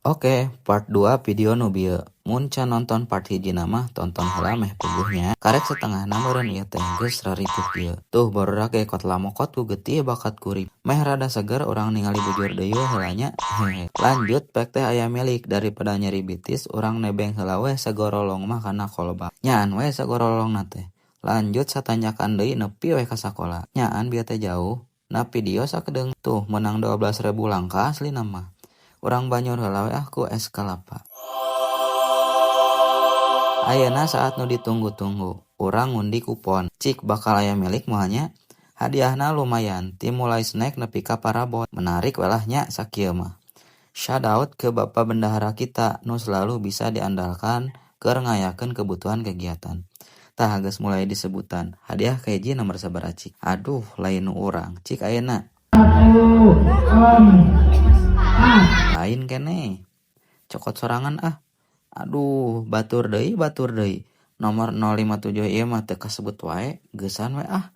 Oke, part 2 video nu bieu. Mun can nonton part hijina mah, tonton heula meh puguh nya. Karek setengah enam meureun ieu teh, geus raripuh kieu. Tuh, barudak ge kotla mokot ku getih bakat kuring. Meh rada seger urang ningali bujur deui we heula nya. Hehe. Lanjut, pek teh aya milik. Daripada nyeri bitis, urang nebeng heula we sagorolong mah kana kolbak. Nyaan we sagorolongna teh. Lanjut satanjakan deui nepi we ka sakola. Nyaan bieu teh jauh. Na video sakedeung. Tuh, meunang 12.000 langkah aslina mah. Urang banjur heula we ah ku es kalapa. Ayeuna saat nu ditunggu-tunggu. Urang ngundi kupon. Cik, bakal aya milik moal nya? Hadiahna lumayan, ti mulai snack nepi ka parabot. Menarik we lah nya sakieu mah. Shoutout ke bapak bendahara kita nu selalu bisa diandalkan keur ngayakeun kebutuhan kegiatan. Tah, geus mulai disebutan. Hadiah kahiji nomor sabaraha, cik? Aduh, lain nu urang. Cik ayeuna. Lain keneh. Cokot sorangan ah. Aduh, batur deui, batur deui. Nomor 057 ieu mah teu kasebut wae, geusan we ah.